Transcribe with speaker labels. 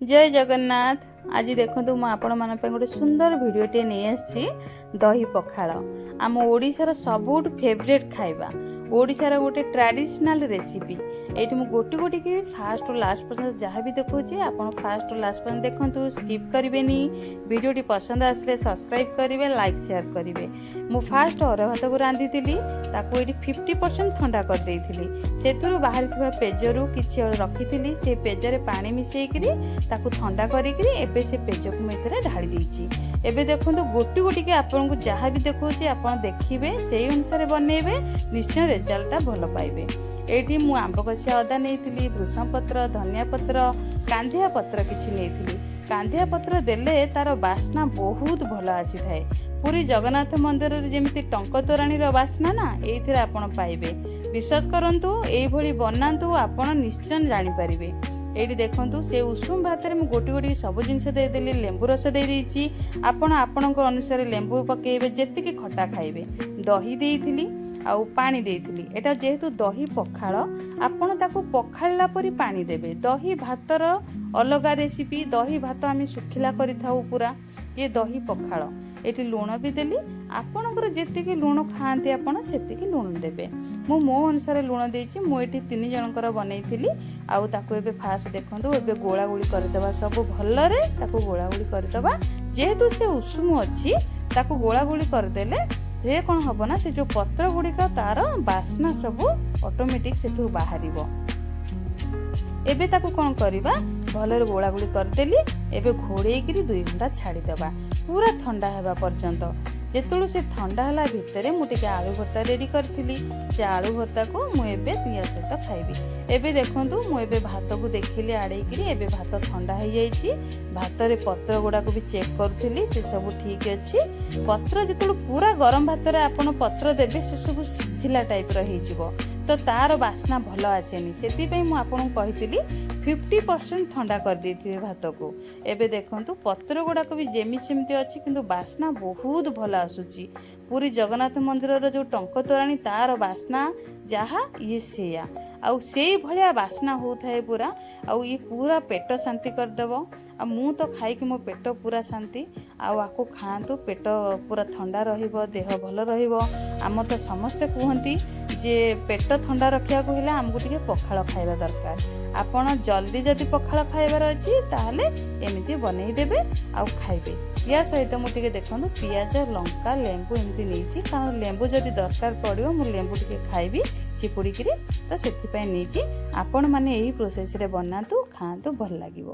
Speaker 1: ଜୟ ଜଗନ୍ନାଥ। ଆଜି ଦେଖନ୍ତୁ, ମୁଁ ଆପଣମାନଙ୍କ ପାଇଁ ଗୋଟେ ସୁନ୍ଦର ଭିଡ଼ିଓଟିଏ ନେଇ ଆସିଛି। ଦହି ପଖାଳ ଆମ ଓଡ଼ିଶାର ସବୁଠୁ ଫେଭରେଟ୍ ଖାଇବା, ଓଡ଼ିଶାର ଗୋଟେ ଟ୍ରାଡ଼ିସନାଲ୍ ରେସିପି। ଏଇଠି ମୁଁ ଗୋଟି ଗୋଟିକି ଫାଷ୍ଟରୁ ଲାଷ୍ଟ ପର୍ଯ୍ୟନ୍ତ ଯାହା ବି ଦେଖାଉଛି, ଆପଣ ଫାଷ୍ଟରୁ ଲାଷ୍ଟ ପର୍ଯ୍ୟନ୍ତ ଦେଖନ୍ତୁ, ସ୍କିପ୍ କରିବେନି। ଭିଡ଼ିଓଟି ପସନ୍ଦ ଆସିଲେ ସବସ୍କ୍ରାଇବ୍ କରିବେ, ଲାଇକ୍, ସେୟାର କରିବେ। ମୁଁ ଫାଷ୍ଟ ଅରୁଆ ଭାତକୁ ରାନ୍ଧିଥିଲି। ତାକୁ ଏଇଠି 50% ଥଣ୍ଡା କରିଦେଇଥିଲି। ସେଥିରୁ ବାହାରିଥିବା ପେଜରୁ କିଛି ରଖିଥିଲି। ସେ ପେଜରେ ପାଣି ମିଶାଇକିରି ତାକୁ ଥଣ୍ଡା କରିକିରି ଏବେ ସେ ପେଜକୁ ମୁଁ ଏଥିରେ ଢାଳି ଦେଇଛି। ଏବେ ଦେଖନ୍ତୁ, ଗୋଟି ଗୋଟିକି ଆପଣଙ୍କୁ ଯାହା ବି ଦେଖାଉଛି, ଆପଣ ଦେଖିବେ, ସେଇ ଅନୁସାରେ ବନେଇବେ, ନିଶ୍ଚୟ ରେଜଲ୍ଟଟା ଭଲ ପାଇବେ। ଏଇଠି ମୁଁ ଆମ୍ବ କଷିଆ ଅଦା ନେଇଥିଲି, ଭୃଷଙ୍ଗ ପତ୍ର, ଧନିଆ ପତ୍ର, କାନ୍ଧିଆ ପତ୍ର କିଛି ନେଇଥିଲି। କାନ୍ଧିଆ ପତ୍ର ଦେଲେ ତାର ବାସ୍ନା ବହୁତ ଭଲ ଆସିଥାଏ। ପୁରୀ ଜଗନ୍ନାଥ ମନ୍ଦିରରେ ଯେମିତି ଟଙ୍କ ତୋରାଣୀର ବାସ୍ନା ନା, ଏଇଥିରେ ଆପଣ ପାଇବେ। ବିଶ୍ୱାସ କରନ୍ତୁ, ଏଇଭଳି ବନାନ୍ତୁ, ଆପଣ ନିଶ୍ଚୟ ଜାଣିପାରିବେ। ଏଇଠି ଦେଖନ୍ତୁ, ସେ ଉଷୁମ ଭାତରେ ମୁଁ ଗୋଟି ଗୋଟି ସବୁ ଜିନିଷ ଦେଇଦେଲି। ଲେମ୍ବୁ ରସ ଦେଇଦେଇଛି। ଆପଣ ଆପଣଙ୍କ ଅନୁସାରେ ଲେମ୍ବୁ ପକେଇବେ, ଯେତିକି ଖଟା ଖାଇବେ। ଦହି ଦେଇଥିଲି ଆଉ ପାଣି ଦେଇଥିଲି। ଏଇଟା ଯେହେତୁ ଦହି ପଖାଳ, ଆପଣ ତାକୁ ପଖାଳିଲା ପରି ପାଣି ଦେବେ। ଦହି ଭାତର ଅଲଗା ରେସିପି। ଦହି ଭାତ ଆମେ ଶୁଖିଲା କରିଥାଉ ପୁରା, ଇଏ ଦହି ପଖାଳ। ଏଠି ଲୁଣ ବି ଦେଲି। ଆପଣଙ୍କର ଯେତିକି ଲୁଣ ଖାଆନ୍ତି, ଆପଣ ସେତିକି ଲୁଣ ଦେବେ। ମୁଁ ମୋ ଅନୁସାରେ ଲୁଣ ଦେଇଛି। ମୁଁ ଏଠି ତିନି ଜଣଙ୍କର ବନେଇଥିଲି। ଆଉ ତାକୁ ଏବେ ଫାଷ୍ଟ ଦେଖନ୍ତୁ, ଏବେ ଗୋଳା ଗୋଳି କରିଦେବା। ସବୁ ଭଲରେ ତାକୁ ଗୋଳା ଗୋଳି କରିଦେବା। ଯେହେତୁ ସେ ଉଷୁମ ଅଛି, ତାକୁ ଗୋଳା ଗୋଳି କରିଦେଲେ ସେ କ'ଣ ହବ ନା, ସେ ଯେଉଁ ପତ୍ର ଗୁଡ଼ିକ, ତାର ବାସ୍ନା ସବୁ ଅଟୋମେଟିକ୍ ସେଥିରୁ ବାହାରିବ। ଏବେ ତାକୁ କ'ଣ କରିବା? ଭଲରେ ଗୋଳା ଗୋଳି କରିଦେଲି। ଏବେ ଘୋଡ଼େଇକିରି 2 ଘଣ୍ଟା ଛାଡ଼ିଦେବା, ପୁରା ଥଣ୍ଡା ହେବା ପର୍ଯ୍ୟନ୍ତ। ଯେତେବେଳେ ସେ ଥଣ୍ଡା ହେଲା ଭିତରେ ମୁଁ ଟିକେ ଆଳୁ ଭର୍ତ୍ତା ରେଡ଼ି କରିଥିଲି। ସେ ଆଳୁ ଭର୍ତ୍ତାକୁ ମୁଁ ଏବେ ପିଆଜ ସହିତ ଖାଇବି। ଏବେ ଦେଖନ୍ତୁ, ମୁଁ ଏବେ ଭାତକୁ ଦେଖିଲି ଆଡ଼େଇକିରି। ଏବେ ଭାତ ଥଣ୍ଡା ହେଇଯାଇଛି। ଭାତରେ ପତ୍ର ଗୁଡ଼ାକୁ ବି ଚେକ୍ କରୁଥିଲି, ସେ ସବୁ ଠିକ୍ ଅଛି। ପତ୍ର ଯେତେବେଳେ ପୁରା ଗରମ ଭାତରେ ଆପଣ ପତ୍ର ଦେବେ, ସେ ସବୁ ସିଝିଲା ଟାଇପ୍ର ହେଇଯିବ, ତ ତାର ବାସ୍ନା ଭଲ ଆସେନି। ସେଥିପାଇଁ ମୁଁ ଆପଣଙ୍କୁ କହିଥିଲି, 50% ଥଣ୍ଡା କରିଦେଇଥିବେ ଭାତକୁ। ଏବେ ଦେଖନ୍ତୁ, ପତ୍ର ଗୁଡ଼ାକ ବି ଯେମିତି ସେମିତି ଅଛି, କିନ୍ତୁ ବାସ୍ନା ବହୁତ ଭଲ ଆସୁଛି। ପୁରୀ ଜଗନ୍ନାଥ ମନ୍ଦିରର ଯେଉଁ ଟଙ୍କ ତୋରାଣୀ, ତାର ବାସ୍ନା ଯାହା, ଇଏ ସେଇଆ। ଆଉ ସେଇ ଭଳିଆ ବାସ୍ନା ହେଉଥାଏ ପୁରା। ଆଉ ଇଏ ପୁରା ପେଟ ଶାନ୍ତି କରିଦେବ। ଆଉ ମୁଁ ତ ଖାଇକି ମୋ ପେଟ ପୁରା ଶାନ୍ତି। ଆଉ ଆକୁ ଖାଆନ୍ତୁ, ପେଟ ପୁରା ଥଣ୍ଡା ରହିବ, ଦେହ ଭଲ ରହିବ। ଆମର ତ ସମସ୍ତେ କୁହନ୍ତି ଯେ ପେଟ ଥଣ୍ଡା ରଖିବାକୁ ହେଲେ ଆମକୁ ଟିକେ ପଖାଳ ଖାଇବା ଦରକାର। ଆପଣ ଜଲ୍ଦି ଯଦି ପଖାଳ ଖାଇବାର ଅଛି, ତାହେଲେ ଏମିତି ବନେଇଦେବେ ଆଉ ଖାଇବେ। ୟା ସହିତ ମୁଁ ଟିକେ ଦେଖନ୍ତୁ, ପିଆଜ, ଲଙ୍କା, ଲେମ୍ବୁ ଏମିତି ନେଇଛି, କାରଣ ଲେମ୍ବୁ ଯଦି ଦରକାର ପଡ଼ିବ, ମୁଁ ଲେମ୍ବୁ ଟିକେ ଖାଇବି ଚିପୁଡ଼ିକିରି, ତ ସେଥିପାଇଁ ନେଇଛି। ଆପଣମାନେ ଏହି ପ୍ରୋସେସରେ ବନାନ୍ତୁ, ଖାଆନ୍ତୁ, ଭଲ ଲାଗିବ।